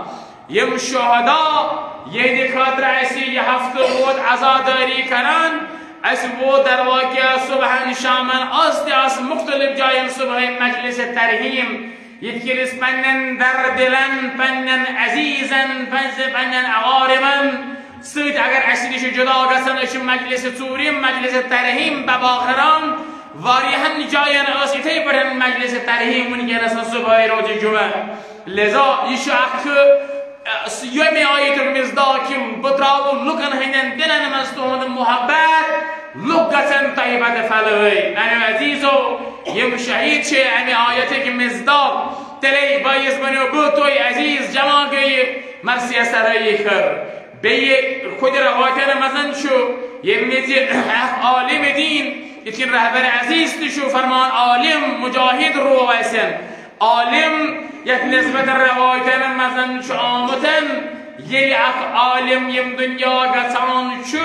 یِم شہدا، یِہنٛدِ خٲطرٕ اَسہِ یہِ ہفتہٕ ووت عزادٲری کران، اَسہِ ووت در واقع صبحن شامن، آز تہِ آسہٕ مختلف جاین صبحٲے مجلس ترحیم۔ یِتھ کٔنۍ أسۍ پننٮ۪ن دردِلن، پننٮ۪ن عزیزن، پننٮ۪ن اقاربن سۭتۍ اگر اَسہِ نِش جدا گژھن، أسۍ چھِ مجلس ژوٗرِم، مجلس ترحیم ببا کران۔ واریاہن جاین ٲس یِتھے پٲٹھۍ مجلس ترحیم وٕنکیٚنس صبحٲے روزِ جمعہ۔ لہذا یہِ چھُ اکھ، ا، ییٚمہِ آیتُک مصداق کہِ بہٕ تراوٕ لُکن ہٕنٛدٮ۪ن دِلن منٛز تُہُنٛد محبت، لُکھ گژھن تۄہہِ پتہٕ پھلٲے۔ میانیو عزیزو، یِم شہید چھِ امہِ آیتٕکۍ مصداق، تیٚلے بٲیِس بنیو بہٕ تُہۍ عزیز جمع گٔیہِ مرثیہ سرٲیی خٲر۔ بیٚیہِ خۄدِ رواقن منٛز چھُ ییٚمہِ وِزِ اکھ عالم دین، یِتھ کٔنۍ رہبر عزیز تہِ چھُ فرمان، عالم مجاہد روو اَسٮ۪ن، عالم یتھ نسبت روایتن منٛز چھُ آمُت، ییٚلہِ اکھ عالم ییٚمہِ دُنیا گژھان چھُ،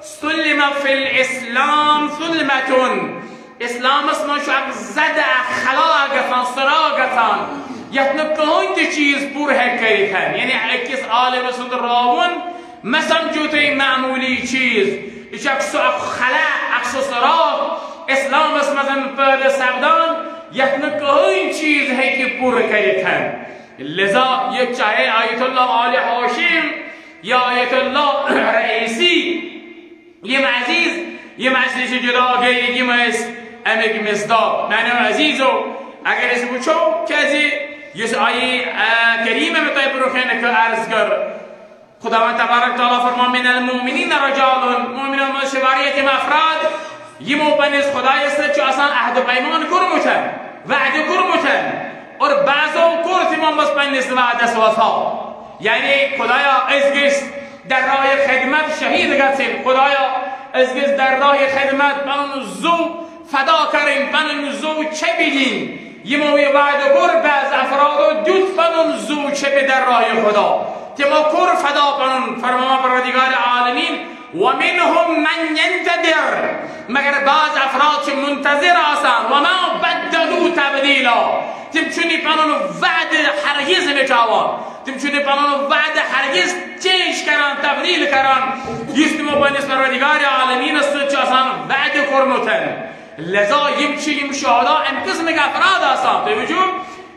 سُلِمَ فِی الاسلام سُلِمَتُن۔ اسلامس منٛز چھُ اکھ زدٕ، اکھ خلا گژھان، سراغ گژھان، یتھ نہٕ کٕہٕنۍ تہِ چیٖز پوٗرٕ ہیٚکہِ کٔرِتھ۔ یعنی أکِس عالمہٕ سُنٛد راوُن مہ سمجھو تُہۍ معموٗلی چیٖز۔ یہِ چھُ اکھ سُہ اکھ خلا، اکھ سُہ سراغ اسلامس منٛز پٲدٕ سپدان، یتھ نہٕ کٕہٕنۍ چیٖز ہیٚکہِ پوٗرٕ کٔرِتھ۔ لذا یہِ چاہے آیت اللہ آل ہاشم یا آیت اللہ رئیسی، یِم عزیز، یِم اَسہِ نِش جُدا گٔے، یِم ٲسۍ اَمِکۍ مصداق۔ میٛانیو عزیزو، اگر أسۍ وٕچھو، کیٛازِ یُس آیہِ، آ، کریٖمہ مےٚ تۄہہِ برونٛہہ کنہِ عرض کٔر، خداوند تبارک تعالیٰ فرمان، "من المؤمنین رجال"، مومنن منٛز چھِ واریاہ تِم افراد، یِمو پننِس خدایس سۭتۍ چھُ آسان عہد و پیمان کوٚرمُت، وعدٕ کوٚرمُت، اور بعضو کوٚر تِمو منٛز پننِس وعدس وفا۔ یعنی خدایا، أسۍ گٔژھۍ در راہِ خدمت شہید گژھٕنۍ، خدایا، أسۍ گٔژھۍ در راہِ خدمت پنُن زُو فدا کرٕنۍ، پنٕنۍ زُو چھپہِ دِنۍ۔ یِمو یہِ وعدٕ کوٚر، بعض افرادو دیُت پنُن زُو چھپہِ در راہِ خدا۔ تِمو کوٚر فدا پنُن۔ فرماوان پروردگار عالمین، "ومنهم من ينتظر"، مگر بعض افراد چھِ منتظر آسان، "وما بدلوا تبديلا"، تِم چھِنہٕ یہِ پنُن وعدٕ ہرگز مٹاوان، تِم چھِنہٕ یہِ پنُن وعدٕ ہرگز چینج کران، تبدیل کران، یُس تِمو پننِس پروردگار عالمینس سۭتۍ چھُ آسان وعدٕ کوٚرمُت۔ لذا یِم چھِ، یِم شہدا امہِ قٕسمٕکۍ افراد آسان۔ تُہۍ وٕچھِو،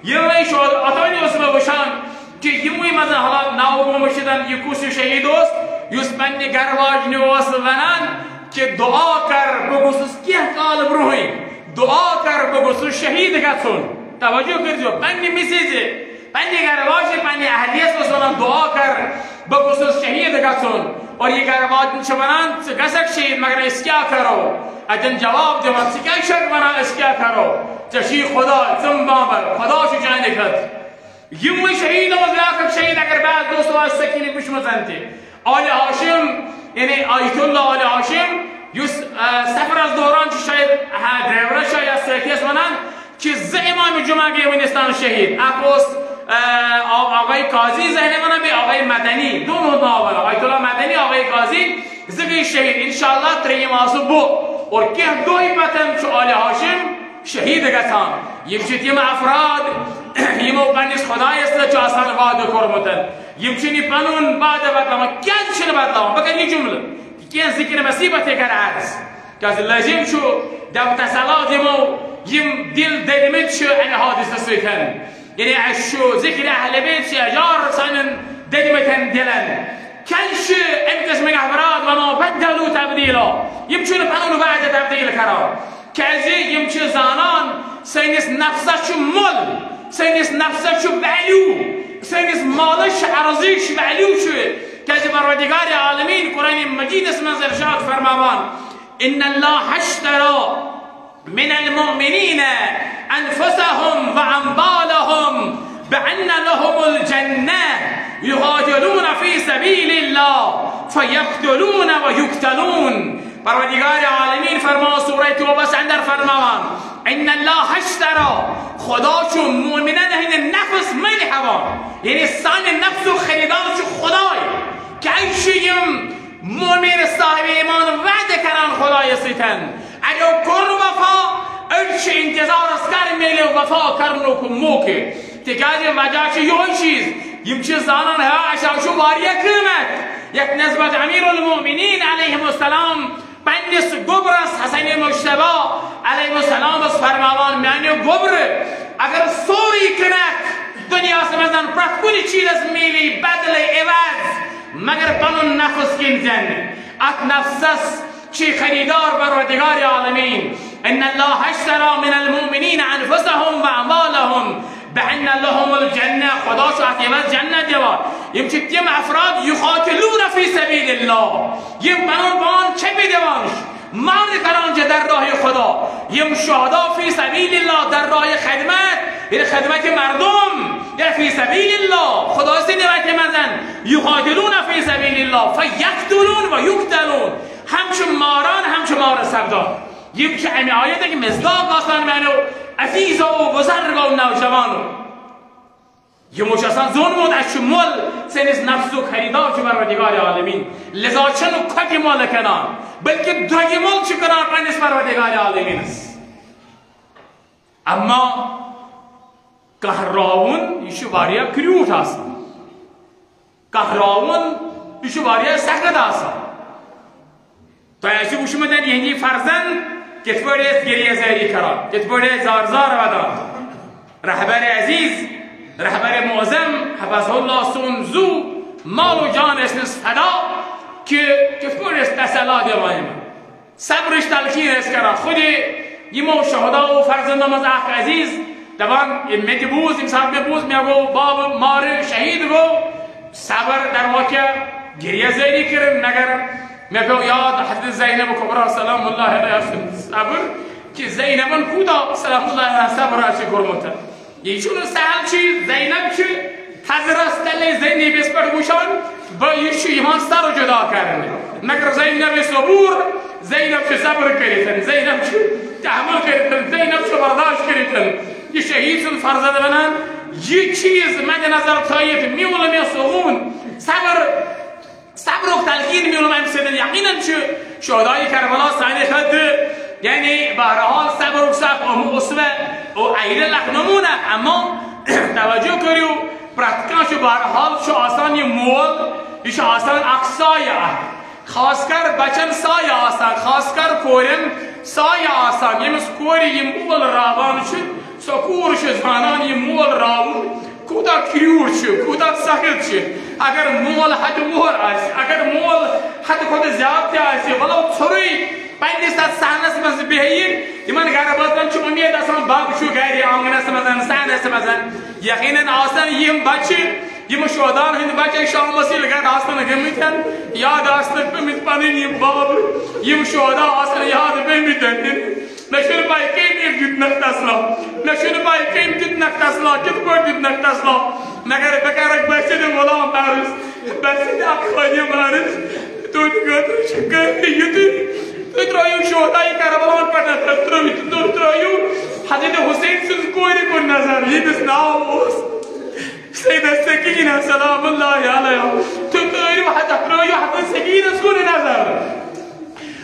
یِمے شہدا، اوتانۍ اوسُس بہٕ وٕچھان کہِ یِموٕے منٛز، حالانکہِ ناو گوٚو مٔشِتھ، یہِ کُس ہیوٗ شہید اوس، یُس پننہِ گرٕ واجنہِ اوس ونان کہِ دعا کر، بہٕ گوٚژھُس کینٛہہ کال برونٛہٕے، دعا کر، بہٕ گوٚژھُس شہید گژھُن۔ توجہ کٔرۍزیو، پننہِ مِسِزِ، پننہِ گرٕ واجنہِ، پننہِ اہلیس اوس ونان، دعا کر، بہٕ گوٚژھُس شہید گژھُن۔ اور یہِ گرٕ واجِنۍ چھِ ونان، ژٕ گژھکھ شہید، مگر أسۍ کیٛاہ کرو؟ اتٮ۪ن جواب دِوان، ژٕ کیٛازِ چھکھ ونان، أسۍ کیٛاہ کرو؟ ژےٚ چھُے خدا، ژٕ مہٕ بامبر، خدا چھُ چانہِ خٲطرٕ۔ یِموٕے شہیدو منٛز بیٛاکھ اکھ شہید، اگر بعض دوستو آسہِ سۄ clip وٕچھمٕژ تہِ، آل ہاشم، یعنی آیت اللہ آل ہاشم، یُس، آ، سفرس دوران چھُ شاید، ہا، ڈرائیورس چھا یا سٲتھیس ونان، چھِ زٕ امام جمعہ گٔے وٕنِس تام شہید۔ اکھ اوس، آ، آ-، آغای قاضی زہرے ونان، بیٚیہِ آغای مدنی، دۄن ہُنٛد ناو ونان، آیت اللہ مدنی، آغای قاضی، زٕ گٔے شہید۔ انشاءاللہ ترٛیٚیِم آسہٕ بہٕ۔ اور کینٛہہ دۄہہِ پتہٕ چھُ آل ہاشم شہید گژھان۔ یِم چھِ تِم افراد، یِمو پننِس خدایس سۭتۍ چھُ آسان وعدٕ کوٚرمُت۔ یِم چھِنہٕ یہِ پنُن وعدٕ بدلاوان۔ کیٛازِ چھِنہٕ بدلاوان؟ بہٕ کرٕ یہِ جملہٕ، کینٛہہ ذکر نصیحت تہِ کرٕ عرض۔ کیٛازِ لٲزم چھُ، دِمو تسلا دِمو، یِم دِل دٔدمٕتۍ چھِ امہِ حٲدثہٕ سۭتۍ۔ یعنی اَسہِ چھُ ذکر اہل بیت چھِ یار سانٮ۪ن دٔدمٕتٮ۪ن دِلن۔ کیٛازِ چھِ امہِ قٕسمٕکۍ افراد ونان بدلوا تبدیلا؟ یِم چھِنہٕ پنُن وعدٕ تبدیل کران۔ کیٛازِ یِم چھِ زانان سٲنِس نفسس چھُ مۄل، سٲنِس نفسس چھُ value، سٲنِس مالس چھُ ارزش، value چھُ۔ کیٛازِ پروردگار عالمین قرآن مجیدس منٛز ارشاد فرماوان، "ان اللہ اشتری من المؤمنین انفسهم واموالهم بان لهم الجنة یقاتلون فی سبیل اللہ فیقتلون ویقتلون۔" پروردگار عالمین فرماوان سورہ توبس اندر فرماوان، "ان اللہ اشتری"، خدا چھُ مومنن ہٕنٛدِ نفس مٔلۍ ہٮ۪وان، یعنی سانہِ نفسُک خریدار چھُ خداے۔ کیٛازِ چھِ یِم مومن صاحب ایمان وعدٕ کران خدایس سۭتۍ؟ اَڑیو کوٚر وفا، أڑۍ چھِ انتظارس کر میلہِ وفا کرنُک موقعہٕ۔ تِکیٛازِ وجہ چھُ یِہوٚے چیٖز، یِم چھِ زانان، ہے، اَسہِ حظ چھُ واریاہ قۭمتھ۔ یَتھ نسبت امیر المومنین علیہ السلام پننِس گوٚبرس حسن مجتبیٰ علیہ السلامس فرماوان، میانہِ گوٚبرٕ، اگر سورُے کٕنکھ، دُنیاہس منٛز پرٛٮ۪تھ کُنہِ چیٖزس میلی بدلے عوض، مگر پنُن نفس کِنۍ زینہٕ۔ اتھ نفسس چھِ خریدار پروردگار عالمین۔ ان اللہ اشتری من المؤمنین انفسهم واموالهم بان لهم الجنہ، خدا چھُ اتھ عوض جنت دِوان۔ یِم چھِ تِم افراد یقاتلون فی سبیل اللہ، یِم پنُن پان چھپہِ دِوان چھِ، مارٕ کران چھِ در راہ خدا۔ یِم شہدا فی سبیل اللہ، در راہ خدمت، یعنی خدمت مردم، یعنی فی سبیل اللہ، خدا سٕنٛدِ وتہِ منٛز، یقاتلون فی سبیل اللہ فیقتلون و یقتلون، ہم چھِ ماران، ہم چھِ مارٕ سپدان۔ یِم چھِ امہِ آیتٕکۍ مصداق آسان، میانیو عزیزو، بزرگو، نوجوانو۔ یِمو چھُ آسان زونمُت، اَسہِ چھُ مۄل، سٲنِس نفسُک خریدار چھُ پروردگار عالمین، لذا چھُنہٕ کھۄٹہِ مۄلہٕ کٕنان، بلکہِ درٛۄگہِ مۄل چھُ کٕنان پننِس پروردگار عالمینس۔ اما کانٛہہ راوُن، یہِ چھُ واریاہ کریوٗٹھ آسان۔ کانٛہہ راوُن، یہِ چھُ واریاہ سخت آسان۔ تۄہہِ آسہِ وُچھمُت یِہنٛدِ فرضن کِتھ پٲٹھۍ ٲسۍ گریزٲری کران، کِتھ پٲٹھۍ ٲسۍ زار زار ودان۔ رہبر عزیز، رہبر معظم، حفظہ اللہ سُنٛد زُو، مال و جان ٲسۍ نس فدا، کہِ کِتھ پٲٹھۍ ٲسۍ تسلا دِوان یِمن۔ صبرٕچ تلقین ٲسۍ کران۔ خود یِمو شہدا و فرزندو منٛز اکھ عزیز دپان، مےٚ تہِ بوٗز، ییٚمہِ ساتہٕ مےٚ بوٗز، مےٚ گوٚو بابہٕ مارٕ، شہید گوٚو، صبر درواقع گریزٲری کٔرٕن، مگر مےٚ پیوٚو یاد حضرت زینب کبریٰ سلام اللہ علیہا سُنٛد صبر، کہِ زینبن کوٗتاہ سلام اللہ علیہا صبر آسہِ کوٚرمُت۔ یہِ چھُنہٕ سہل چیٖز۔ زینب چھِ تھزرس تلے زینبس پٮ۪ٹھ وٕچھان، بہٕ، یہِ چھُ یِوان سر جدا کرنہٕ۔ مگر زینب صبور، زینب چھِ صبر کٔرِتھ، زینب چھِ تحمل کٔرِتھ، زینب چھِ برداشت کٔرِتھ۔ یہِ شہید سُنٛد فرزند ونان، یہِ چیٖز مد نظر تھٲیِتھ میوٗل مےٚ سکوٗن، صبر۔ صبرُک تلقین میوٗلُم اَمہِ سۭتۍ۔ یقیناً چھُ شہداء کربلا سانہِ خٲطرٕ، یعنی، بہرحال، صبرُک سُہ اکھ اہم اسوہ و عین اکھ نموٗنہٕ۔ اما توجہ کٔرِو، پرٛٮ۪تھ کانٛہہ چھُ، بہرحال، چھُ آسان یہِ مول، یہِ چھُ آسان اکھ سایہِ اکھ، خاص کر بچن سایہِ آسان، خاص کر کورٮ۪ن سایہِ آسان۔ ییٚمِس کورِ یہِ مول راوان چھُ، سۄ کوٗر چھِ زانان یہِ مول راوُن کوٗتاہ کریوٗٹھ چھُ، کوٗتاہ سخت چھُ۔ اگر مول ہتہِ وُہر آسہِ، اگر مول ہتہِ کھۄتہٕ زیادٕ تہِ آسہِ، ولو ژھوٚرُے پننِس تتھ صحنس منٛز بیہہِ، یِمن گرٕ بٲژن چھِ اُمید آسان، بب چھُ گرِ آنگنس منٛز، صحنس منٛز۔ یقیناً آسن یِم بچہِ، یِم شہداہن ہٕنٛدۍ بچے شامس ییٚلہِ گرٕ آسن گٔمٕتۍ، یاد آسن پیٚمٕتۍ پنٕنۍ یِم باب، یِم شہدا آسن یاد پیٚمٕتۍ۔ نہ چھُنہٕ پَے کٔمۍ دیُتنَکھ تسلا، نہ چھُنہٕ پَے کٔمۍ دیُتنَکھ تسلا، کِتھ پٲٹھۍ دیُتنَکھ تسلا۔ مگر بہٕ کَرَکھ بَسہِ دِ غلام عرض، بَسہِ دِ اَکھ خٲدِم عرض۔ تُہٕنٛدِ خٲطرٕ چھِ کٲفی یُتُے۔ تُہۍ ترٛٲیِو شہداے کربلاہَن پٮ۪ٹھ نظر، ترٛٲیِو، تُہۍ ترٛٲیِو حضرت حسین سٕنٛز کورِ کُن نظر، ییٚمِس ناو اوس سیدہ سکینہ سلام اللہ علیہا۔ تُہۍ ترٛٲیِو حضرت، ترٛٲیِو حضرت سکینَس کُن نظر۔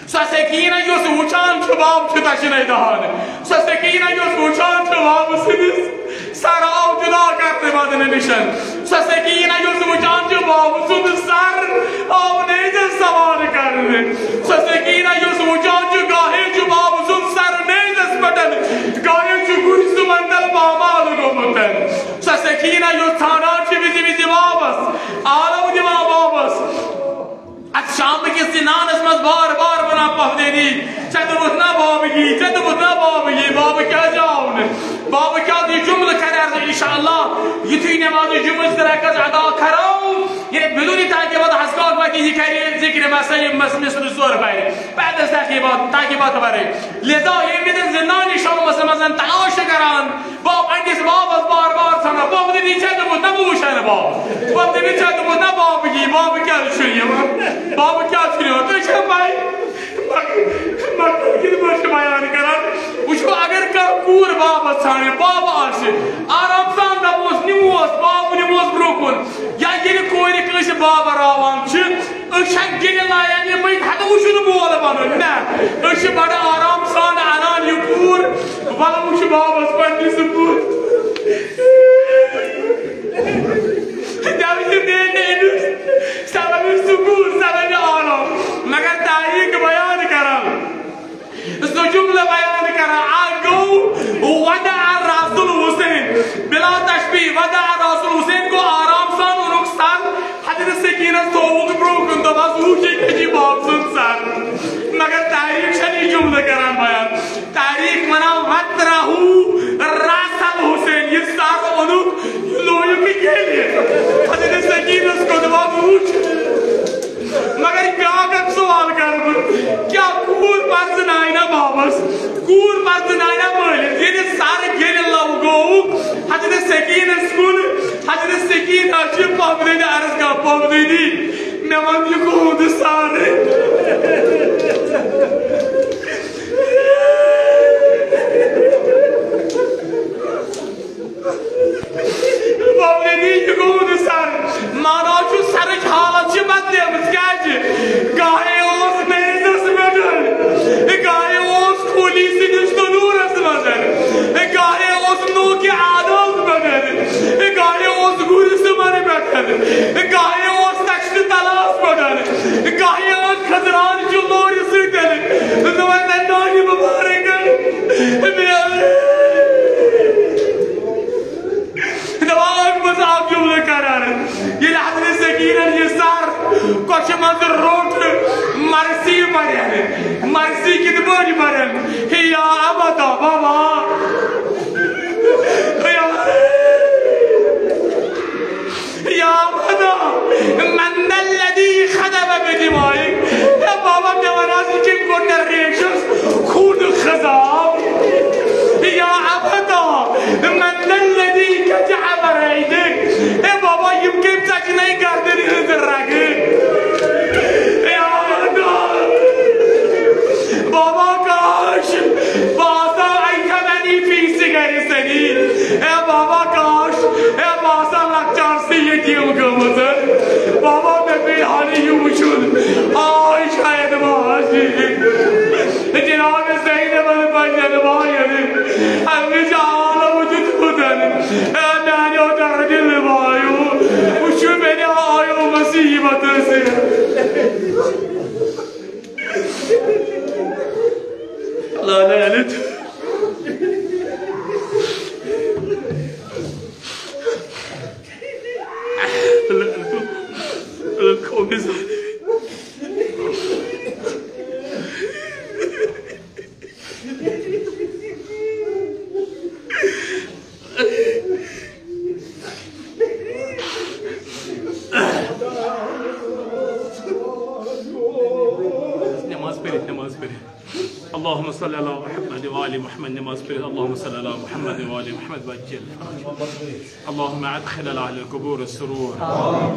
سۄ سکینہ یۄس وٕچھان چھُ باب چھُ دَچھنَے دہان۔ سۄ سکینہ یۄس وٕچھان چھُ باب سٕنٛدِس سر آو جُدا کرنہٕ بدنہٕ نِشن۔ سۄ سکینہ یۄس وٕچھان چھُ باب سُنٛد سر آو نیزس سوار کرنہٕ۔ سۄ سکینہ یۄس وٕچھان چھُ گاہے چھُ باب سُنٛد سر نیزس پٮ۪ٹھ، گاہے چھُ گُرۍ سُمندل پامال گوٚمُت۔ سۄ سکینہ یۄس ژھانڈان چھِ وِزِ وِزِ بابس، آلو دِوان بابس۔ اتھ شام کِس زنانس منٛز بار بار ونان، پۄپھ دیدی، ژےٚ دوٚپُتھ نا بابہٕ یی، ژےٚ دوٚپُتھ نا بابہٕ یی، بابہٕ کیٛازِ آو نہٕ؟ بابہٕ کیٛازِ یہِ جملہٕ کرِ عرض؟ انشاءاللہ یُتھُے نماز جمعہ زٕ رکعت ادا کرو، یعنی بدون تاکہ وقت حسکاک وقت یہِ کرِ ذکر مسا یہِ مس مصر ژور پرِ، پتہٕ تاکہ وقت، تاکہ وقت پرِ۔ لذا ییٚمہِ وِزِ زنانہِ شامس منٛز تلاش کران، باب پننِس بابس بار بار ژھانڈان، باب دٔپِتھ ژےٚ دوٚپُتھ نہ بہٕ وٕچھے نہٕ باب۔ باب دٔپِتھ ژےٚ دوٚپُتھ نہ بابہٕ یی، بابہٕ کیٛازِ چھُنہٕ یِوان؟ بابہٕ کیٛازِ چھُنہٕ یِوان؟ تُہۍ چھِو پَے؟ مگر، مگر کِتھ پٲٹھۍ چھِ بیان کران؟ وٕچھِو، اگر کانٛہہ کوٗر بابس ژھانڈِ، باب آسہِ، آرام سان دپوس نِموس، باب نِموس برونٛہہ کُن۔ یا ییٚلہِ کورِ کٲنٛسہِ باب راوان چھِ، أسۍ چھا گِلہِ لایان یہِ بٔنۍ ہتہٕ وٕچھُن مول بنُن؟ نہ، أسۍ چھِ بڑٕ آرام سان انان یہِ کوٗر، ولہٕ وٕچھ بابس پننہِ سکوٗل۔ دٮ۪وٕ چھِ میٛٲنۍ أمِس سبب سکوٗل، سبب آرام۔ مگر تاریخ بیان کران، زٕ جملہٕ بیان کران۔ اکھ گوٚو ودع راسُل حسین، بلا تشبیہ، ودع راسُل حسین گوٚو آرام سان اوٚنُکھ سر حضرت سکینس تھووُکھ برونٛہہ کُن، دوٚپہَس، "ہُہ چھُے کٔجی باب سُنٛد سر۔" مگر تاریخ چھنہٕ یہِ جملہٕ کران بیان۔ تاریخ ونان، "وطرحوا راس الحسین"، یہِ سر اوٚنُکھ، یہِ لویُکھ یہِ کیلہِ۔ حضرت سکینس کوٚر، "وَ وٕچھ۔" مگر بیاکھ اکھ سوال کرٕ بہٕ، کیٛاہ کوٗر پرزٕنایہِ نا بابس؟ کوٗر پرزٕنایہِ نا مٲلِس؟ ییٚلہِ سر ییٚلہِ لو گوٚو حضرت سکینس کُن، حضرت سکینہ چھِ پۄپھ دٔدِ عرض کران، "پۄپھ دٔدی، مےٚ وَن یہِ گوٚو نہٕ سارے۔" پۄپھ دٔدِ مرضی کِتھ پٲٹھۍ بَرن؟ ہے یا ابدا بابا، یا، یا ابدا، من ذا الذي خضب بدمائك؟ ہے بابا، مےٚ وَن حظ، یہِ کٔمۍ کوٚر مےٚ ریشَس خوٗنہٕ خضاب؟ یا ابدا، من ذا الذي قطع ذرائرك؟ ہے بابا، یِم کٔمۍ ژَجہِ نَے گردنہِ ہٕنٛز رَگہٕ؟ یا ابدا، بابا کاش، بہٕ آسہٕ ہا اَکہِ دۄہ نی فی صغر سنی۔ اے بابا کاش، اے بہٕ آسہٕ ہا لۄکچارسٕے یتیٖم گٔمٕژ۔ بابا مےٚ پیٚیہِ ہا نہٕ یہِ وٕچھُن۔ آے شاید بہٕ آسہٕ یہِ۔ جناب زینب پننٮ۪ن بایَن اَمِچ حالو دیُتمُت۔ اے میٛانیو دردِل بایو، وٕچھِو مےٚ نہِ آیو مُصیٖبت سۭتۍ۔ لا، لا، لا۔ نماز پٔرِتھ، نماز پٔرِتھ۔ اللهم صل على محمد وآل محمد، نماز پٔرِتھ۔ اللهم صل على محمد وآل محمد وعجل فرجه۔ اللهم أدخل أهل القبور السرور۔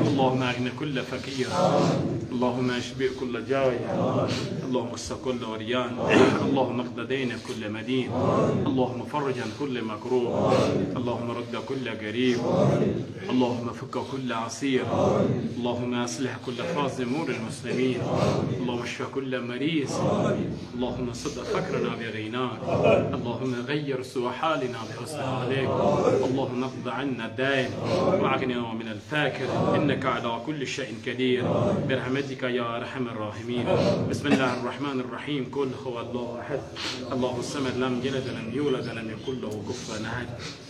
اللهم أغن كل فقير۔ اللهم أشبع كل جائع۔ اللهم اكس كل عريان۔ اللهم اقض دين كل مدين۔ اللهم فرج عن كل مكروب۔ اللهم رد كل غريب۔ اللهم فك كل عسير. اللهم أصلح كل فاظ أمور المسلمين. اللهم اشف كل مريض. اللهم سد فقرنا بغناك. اللهم غير سوء حالنا بحسن حالك. اللهم اقض عنا الدين وأغننا من الفقر، إنك على كل شيء قدير، برحمتك يا أرحم الراحمين. بسم الله الرحمن الرحيم. قل هو الله أحد، الله الصمد، لم يلد ولم يولد ولم يكن له كفوا أحد.